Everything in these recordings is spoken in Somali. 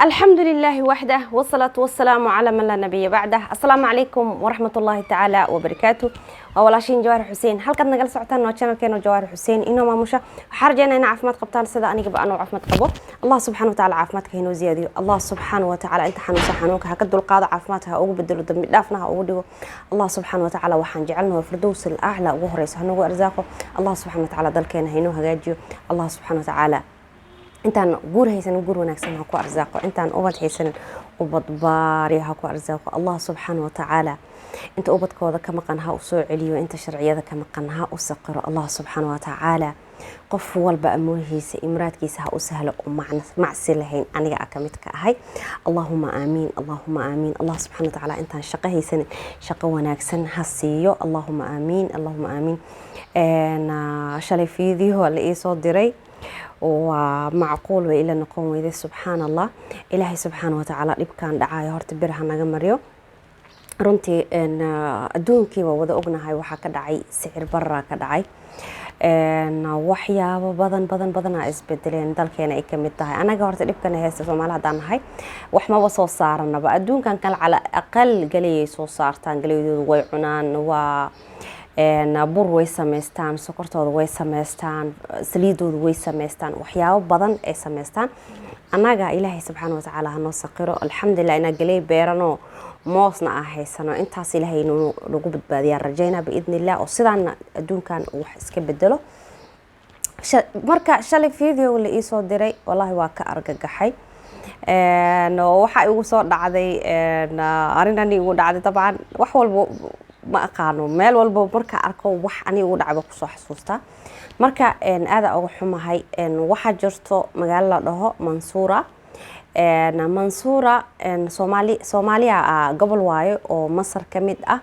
الحمد لله وحده، والصلاة والسلام على من لا نبي بعده. السلام عليكم ورحمة الله تعالى وبركاته. Waa walaashiin Jawaar Xuseen. Halkaad nagala socotaan waa channelkeena Jawaar Xuseen inoo maamusha. Waxaa rajeynaa inaa caafimaad qabtaan sida anigaba anoo caafimaad qabo. Allah subxaana wa tacaala caafimaadka hainoo ziyaadiyo. Allah subxaana wa tacaala inta xanuunsan xanuunka ha ka dulqaado, caafimaadka ha ugu bedelo, dambi dhaafna ha ugu dhigo. Allah subxaana wa tacaala waxaan jecelnahay firdows al aclaa ugu horeysa ha noogu arsaaqo. Allah subxaana wa tacaala dalkeena hainoo hagaajiyo. Allah subxaana wa tacaala intaan guur haysanin guur wanaagsan ha ku arsaaqo, intaan ubad haysanin ubad baari ha ku arsaaqo. Allah subxaana wa tacaala inta ubadkooda ka maqan ha u soo celiyo, inta sharciyada ka maqan ha u saqiro. Allah subxaana wa tacaala qof walba amoorihiisa iyo muraadkiisa ha u sahlo oo macsi lahayn, aniga a kamid ka ahay. Allahuma aamiin, allahuma aamiin. Allah subxana wa tacaala intaan shaqo haysanin shaqo wanaagsan ha siiyo. Allahuma aamiin, allahuma aamiin. Shalay fiidiyo la iisoo diray waa macquul way ila noqon weyday. Subxaan Allah, Ilaahay subxaana wa tacaala dhibkan dhacayo horta bir ha naga mariyo. Runtii adduunkii waa wada ognahay waxaa ka dhacay, sicir baraa ka dhacay, waxyaabo badan badan badanaa isbedeleen, dalkeena ay kamid tahay. Anaga horta dhibkana heesta Soomaali haddaan nahay wax maba soo saaranaba. Adduunkan kale cala aqal galeyay soo saartaan, galeydoodu way cunaan, waa bur way samaystaan, sokortooda way samaystaan, saliidooda way samaystaan, waxyaabo badan ay samaystaan. Annaga Ilaahay subxaana watacaala hanoo saqiro. Alxamdulilah inaa galey beerano, moosna aan haysano, intaas Ilaahay nagu badbaadiyaan rajaynaa biidni illah, oo sidaana adduunkan wax iska bedelo. Marka shalay video la iisoo diray, wallaahi waa ka argagaxay. Waxaa igu soo dhacday arrin ani igu dhacday. Dabcan wax walba ma aqaano, meel walba marka arko wax ani igu dhacba kusoo xasuustaa. Marka aada uga xumahay. Waxaa jirto magaalo la dhaho Mansuura. Mansuura Soomaali, Soomaaliya gobol waayo oo Masar ka mid ah.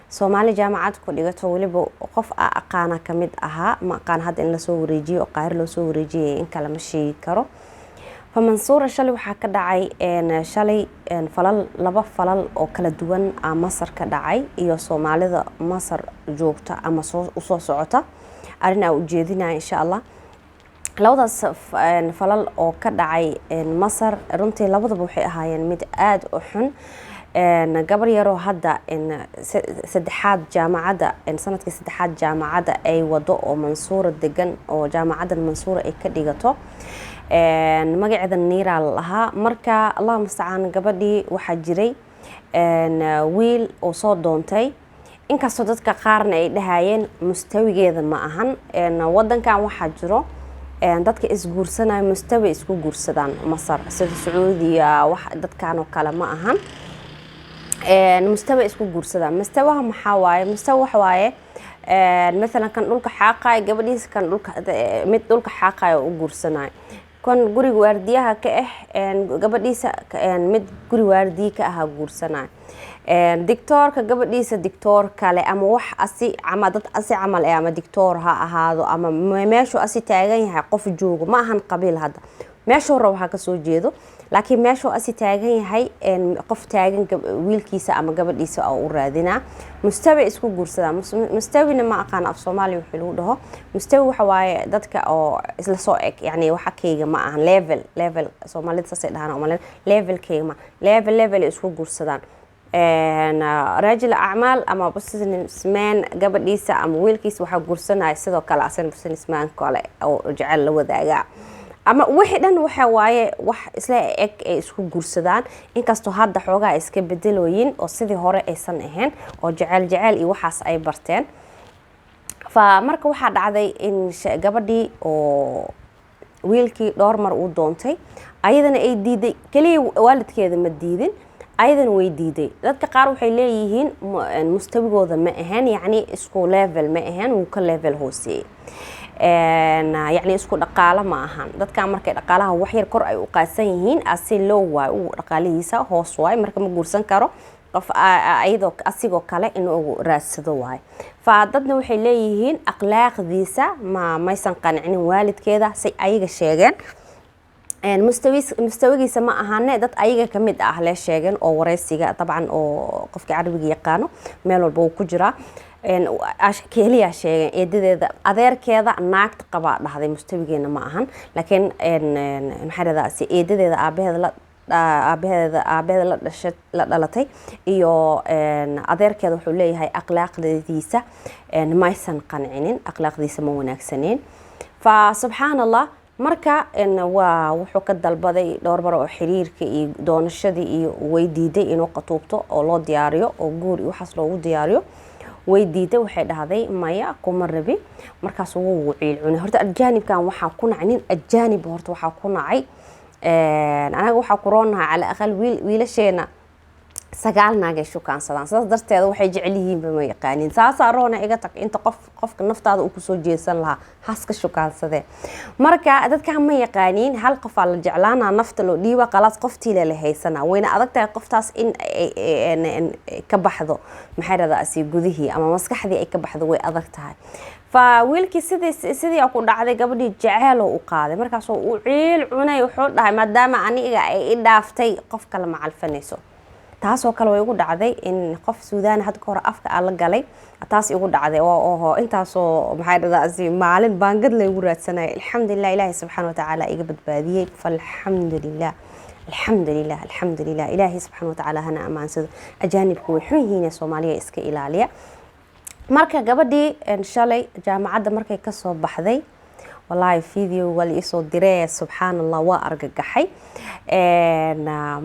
Soomaali jaamacad ku dhigato, weliba qof a aqaana ka mid ahaa. Ma aqaan hadda in lasoo wareejiyo oo Qaahir loosoo wareejiyay in kale, ma sheegi karo. Fa Mansuura shalay waxaa ka dhacay, shalay falal, laba falal oo kala duwan a Masar ka dhacay iyo Soomaalida Masar joogta ama soo usoo socota arrin aa ujeedinaya insha Allah. Labadaas falal oo ka dhacay Masar runtii labadaba waxay ahaayeen mid aada u xun. Gabar yaroo hadda saddexaad jaamacadda, sanadkii saddexaad jaamacadda ay wado oo Mansuura degan oo jaamacaddan Mansuura ay ka dhigato, magaceeda Niiraa la lahaa. Marka Allah mustacaan, gabadhii waxaa jiray wiil oo soo doontay, inkastoo dadka qaarna ay dhahayeen mustawigeeda ma ahan. Wadankan waxaa jiro dadka isguursanaya mustawi isku guursadaan. Masar sida Sacuudiya wax dadkan oo kale ma ahan, mustawi isku guursadaan. Mustawaha maxaa waaye? Mustawa waxa waaye mathalan kan dhulka xaaqayo gabadhiisa, kan dhulka mid dhulka xaaqayo oo u guursanayo, kan guriga waardiyaha ka ah gabadhiisa mid guri waardiye ka ahaa guursanayo, dictoorka gabadhiisa dictoor kale, ama wax asi ama dad asi camal eh, ama dictoor ha ahaado ama meeshuu asi taagan yahay qof joogo. Ma ahan qabiil hadda, meeshuu rabo ha kasoo jeedo, laakiin meeshuu asi taagan yahay qof taagan wiilkiisa ama gabadhiisa oo u raadinaa. Mustawi isku guursadaa. Mustawina ma aqaan af Soomaaliya wixii lagu dhaho. Mustawi waxa waaye dadka oo isla soo eg, yani waxa kayga ma ahan level level, Soomaalida saasay dhahaan umalen, levelkayga ma level level ay isku guursadaan. Raajil acmaal ama businessman gabadhiisa ama wiilkiisa waxaa guursanaya sidoo kale asana businessman kale oo jecel la wadaagaa, ama wixii dhan waxa waaye wax isla eg ay isku guursadaan. Inkastoo hadda xoogaa iska bedelooyin oo sidii hore aysan ahayn oo jecel jecel iyo waxaas ay barteen. Fa marka waxaa dhacday in gabadhii oo wiilkii dhowr mar uu doontay, ayadana ay diiday. Keliya waalidkeeda ma diidin, ayadana way diiday. Dadka qaar waxay leeyihiin mustawigooda ma ahayn, yacni isku level ma ahayn, wuu ka level hooseeyey, yacni isku dhaqaalo ma ahan. Dadkan markay dhaqaalaha waxyar kor ay u qaadsan yihiin, asi low waay, uu dhaqaalihiisa hoos waay, marka ma guursan karo qof ayadoo asigoo kale inuu raadsado waay. Fa dadna waxay leeyihiin akhlaaqdiisa ma maysan qancinin waalidkeeda, say ayaga sheegeen. Mustawigiisa ma ahane, dad ayaga kamid ah lee sheegeen oo wareysiga dabcan oo qofkii Carabiga yaqaano meel walba uu ku jiraa keliyaa sheegeen. Eedadeeda, adeerkeeda naagta qabaa dhahday mustawigeena ma ahan, laakiin maxaa dhahdaa, eedadeeda aabaheeda la Aabaheeda, aabaheeda la dhashay, la dhalatay iyo adeerkeeda, wuxuu leeyahay akhlaaqdiisa maysan qancinin, akhlaaqdiisa ma wanaagsaneen. Fa subxaan Allah, marka waa wuxuu ka dalbaday dhowr mar oo xiriirka iyo doonashadii iyo way diiday inuu qatuubto oo loo diyaariyo oo guur iyo waxaas loogu diyaariyo. Way diiday, waxay dhahday maya, kuma rabi. Markaas wuu ciil cunay. Horta ajaanibkan waxaa ku nacay nin ajaanib, horta waxaa ku nacay anaga waxaa ku roonahay cala aqal wiil, wiilasheena 9 naagay shukaansadaan. Sidaas darteeda waxay jecel yihiinba ma yaqaanin. Saasaa roona iga tag inta qof qofka naftaada uu kusoo jeesan lahaa haska shukaansadee. Marka dadka ma yaqaaniin, hal qofaa la jeclaanaa, nafta loo dhiiba, khalaas, qoftii la haysanaa. Wayna adag tahay qoftaas in ka baxdo, maxay dhahdaa, asi gudihii ama maskaxdii ay ka baxdo, way adag tahay. Fa wiilkii sidii ku dhacday, gabadhii jeceelo u qaaday. Markaasoo uu ciil cunay, wuxuu dhahay maadaama aniga ay i dhaaftay, qof kale ma calfanayso. Taasoo kale way igu dhacday in qof Suudaan hadda ka hor afka aan la galay, taas igu dhacday oo oho intaasoo, maxay dhahdaa, maalin baangad laygu raadsanaya. Alxamdulilah, Ilaahay subxaana watacaala iga badbaadiyey. Falxamdulilah, alxamdulilah, alxamdulilah. Ilaahay subxaana watacaala hana amaansado. Ajaanibku way xun yihiin, Soomaaliya iska ilaaliya. Marka gabadhii shalay jaamacadda markay kasoo baxday, wallaahi video waa la iisoo diree, subxaan Allah, waa argagaxay.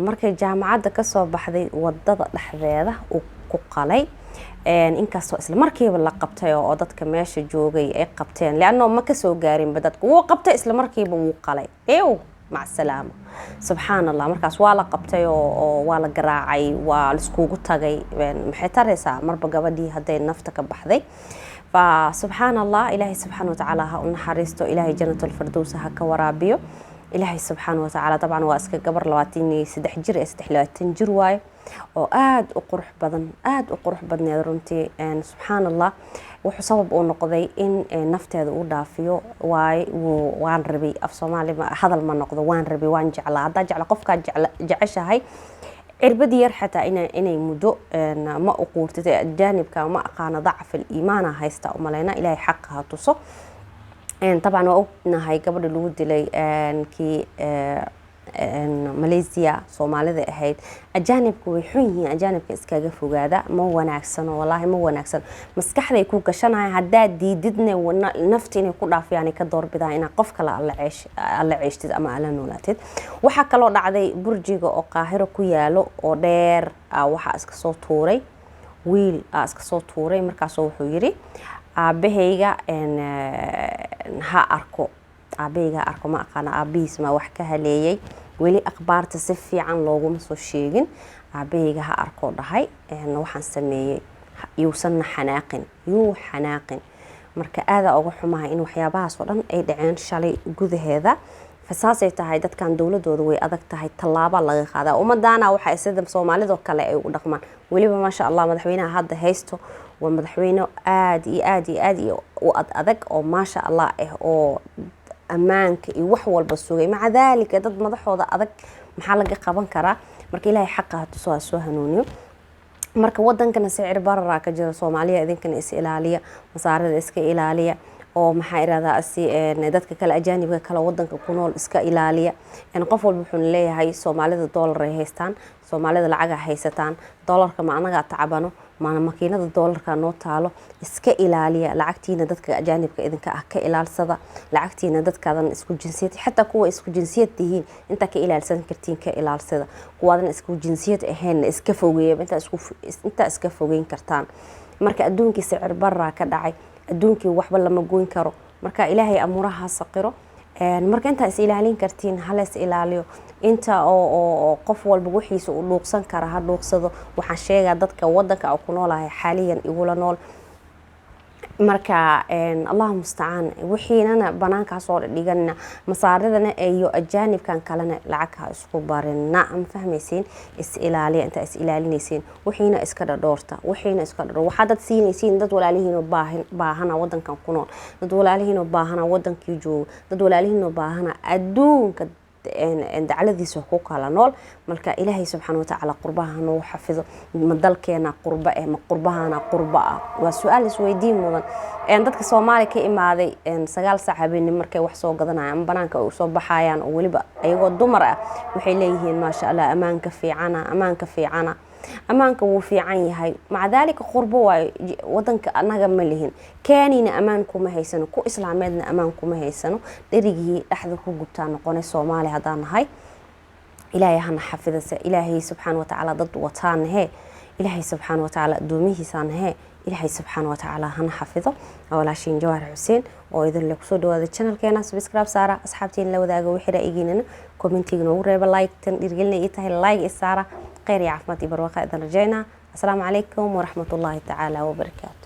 Markay jaamacadda kasoo baxday, wadada dhexdeeda uu ku qalay, inkastoo isla markiiba la qabtay oo dadka meesha joogay ay qabteen, leanno ma kasoo gaarinba dadka. Wuu qabtay, isla markiiba wuu qalay, ew, mac salaama. Subxaan Allah, markaas waa la qabtay oo waa la garaacay, waa laiskugu tagay. Maxay taraysaa marba gabadhii hadday nafta ka baxday? Fa subxaan Allah, Ilaahay subxaana watacaala ha u naxariisto, Ilaahay janatulfardows ha ka waraabiyo, Ilaahay subxaana watacaala. Dabcan waa iska gabar 23 jir ee 23 jir waayo oo aada u qurux badan, aada u qurux badneed runtii. Subxaan Allah, wuxuu sabab uu noqday in nafteeda uu dhaafiyo. Waay waan rabay, af Soomaali hadal ma noqdo, waan rabay, waan jeclaa. Haddaa jecla qofkaa jeceshahay, cirbad yar xataa inay muddo ma uquurtid. Ajaanibka ma aqaano, dacf aliimaana haysta umaleyna. Ilaahay xaqa ha tuso. Dabcan waa ognahay gabadha lagu dilay kii Malaysia Soomaalida ahayd. Ajaanibku way xun yihiin, ajaanibka iskaga fogaada, ma wanaagsano, wallaahi ma wanaagsano. Maskaxday ku gashanaya, haddaad diididna nafta inay ku dhaafiyaan ka doorbidaan inaad qof kale alla ceeshtid ama alla noolaatid. Waxaa kaloo dhacday burjiga oo Qaahiro ku yaalo oo dheer, waxaa iska soo tuuray wiil, iska soo tuuray. Markaasoo wuxuu yiri aabahayga ha arko, aabahayga ha arko. Ma aqaano aabihiis ma wax ka haleeyay, weli akhbaarta si fiican looguma soo sheegin. Aabahayga ha arkoo dhahay, waxaan sameeyey, yuusanna xanaaqin, yuu xanaaqin. Marka aadaa uga xumahay in waxyaabahaas oo dhan ay dhaceen shalay gudaheeda. Fasaasay tahay, dadkan dowladooda way adag tahay, tallaaba laga qaadaa ummadaana. Waxay sida Soomaalidoo kale ay u dhaqmaan weliba. Maasha Allah, madaxweynaha hadda haysto waa madaxweyne aada iyo aada iyo aada iyo u ad adag oo maasha Allah ah oo ammaanka iyo wax walba sugay. Maca daalika dad madaxooda adag maxaa laga qaban karaa? Marka Ilaahay xaqa ha tuso, ha soo hanuuniyo. Marka wadankana sicir bararaa ka jira. Soomaaliya, idinkana is ilaaliya, Masaarida iska ilaaliya oo maxaa irahdaa si dadka kale, ajaanibka kale wadanka ku nool iska ilaaliya. Qof walba wuxuuna leeyahay Soomaalida doolar ay haystaan, Soomaalida lacaga haysataan. Doolarka ma anagaa tacbano? Maana makiinada doolarka noo taalo? Iska ilaaliya lacagtiina, dadka ajaanibka idinka ah ka ilaalsada lacagtiina, dadkaadan isku jinsiyad, xataa kuwa isku jinsiyad tihiin intaa ka ilaalsan kartiin ka ilaalsada, kuwaadan isku jinsiyad ahaynna iska fogeeya intaa iska fogeyn kartaan. Marka adduunkii sicir baraa ka dhacay, adduunkii waxba lama goyn karo. Marka Ilaahay amuuraha saqiro. Marka intaa is ilaalin kartiin hales ilaaliyo, inta oo qof walba wixiisa uu dhuuqsan kara ha dhuuqsado. Waxaan sheegaa dadka wadanka ku noolahay xaaliyan igula nool. Marka Allahu mustacaan, wixiinana banaankaas oo dhiganina, Masaaridana iyo ajaanibkan kalena lacag ha isku barina. Ma fahmaysiin? Is ilaaliya intaa is ilaalinaysiin, wixiina iska dhadhoorta, wixiina iska dhadhoor. Waxaa dad siinaysiin dad walaalihiinoo baahin baahana wadankan ku nool, dad walaalihiinoo baahana wadankii jooga, dad walaalihiinoo baahana adduunka. dacladiisa ku kala nool. Marka Ilaahay subxaana watacaala qurbaha hanoogu xafido. Ma dalkeena qurba eh, ma qurbahana qurba ah? Waa su-aal isweydiin mudan. Dadka Soomaaliya ka imaaday 9 saac habeenimo markay wax soo gadanayaan ama banaanka ay usoo baxayaan, oo weliba ayagoo dumar ah, waxay leeyihiin: "Maasha Allah, ammaanka fiicana, ammaanka fiicana." Ammaanka wuu fiican yahay, maca daalika qurbo waayo. Wadanka anaga ma lihin, keenina ammaan kuma haysano, ku islaameedna ammaan kuma haysano. Dherigii dhexda ku gubtaa noqonay Soomaaliya haddaan nahay. Ilaahay hana xafidase. Ilaahay subxaana watacaala dad wataanahe, Ilaahay subxaana watacaala addoomihiisaanahe, Ilaahay subxaana watacaala hana xafido. Walaashiin Jawaar Xuseen oo idin le kusoo dhawaada channelkeena. Subscribe saara, asxaabtiin la wadaaga, wixii ra'yigiinana commentiga noogu reeba. Like tan dhiirgelina ii tahay, like isaara. Kheyr iyo caafimaad iyo barwaaqo idin rajaynaa. Asalaamu calaykum waraxmatullaahi tacaala wabarakaatu.